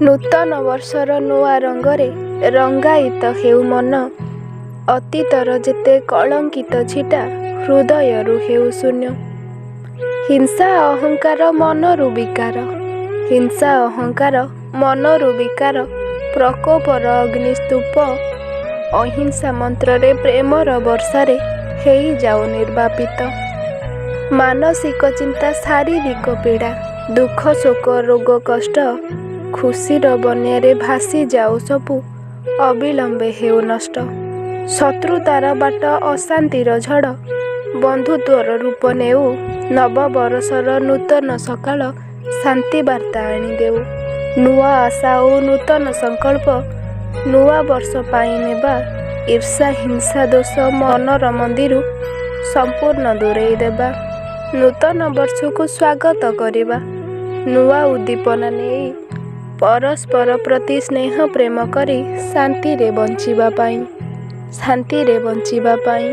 ନୂତନ ବର୍ଷର ନୂଆ ରଙ୍ଗରେ ରଙ୍ଗାୟିତ ହେଉ ମନ। ଅତୀତର ଯେତେ କଳଙ୍କିତ ଛିଟା ହୃଦୟରୁ ହେଉ ଶୂନ୍ୟ। ହିଂସା ଅହଙ୍କାର ମନରୁ ବିକାର, ହିଂସା ଅହଙ୍କାର ମନରୁ ବିକାର ପ୍ରକୋପର ଅଗ୍ନିସ୍ତୂପ ଅହିଂସା ମନ୍ତ୍ରରେ ପ୍ରେମର ବର୍ଷାରେ ହେଇଯାଉ ନିର୍ବାପିତ। ମାନସିକ ଚିନ୍ତା ଶାରୀରିକ ପୀଡ଼ା, ଦୁଃଖ ଶୋକ ରୋଗ କଷ୍ଟ ଖୁସିର ବନ୍ୟାରେ ଭାସିଯାଉ ସବୁ, ଅବିଳମ୍ବେ ହେଉ ନଷ୍ଟ। ଶତ୍ରୁତାର ବାଟ ଅଶାନ୍ତିର ଝଡ଼ ବନ୍ଧୁତ୍ୱର ରୂପ ନେଉ। ନବବରଷର ନୂତନ ସକାଳ ଶାନ୍ତି ବାର୍ତ୍ତା ଆଣିଦେଉ। ନୂଆ ଆଶା ଓ ନୂତନ ସଂକଳ୍ପ ନୂଆ ବର୍ଷ ପାଇଁ ନେବା। ଈର୍ଷା ହିଂସା ଦୋଷ ମନର ମନ୍ଦିରୁ ସମ୍ପୂର୍ଣ୍ଣ ଦୂରେଇ ଦେବା। ନୂତନ ବର୍ଷକୁ ସ୍ୱାଗତ କରିବା ନୂଆ ଉଦ୍ଦୀପନା ନେଇ, ପରସ୍ପର ପ୍ରତି ସ୍ନେହ ପ୍ରେମ କରି ଶାନ୍ତିରେ ବଞ୍ଚିବା ପାଇଁ, ଶାନ୍ତିରେ ବଞ୍ଚିବା ପାଇଁ।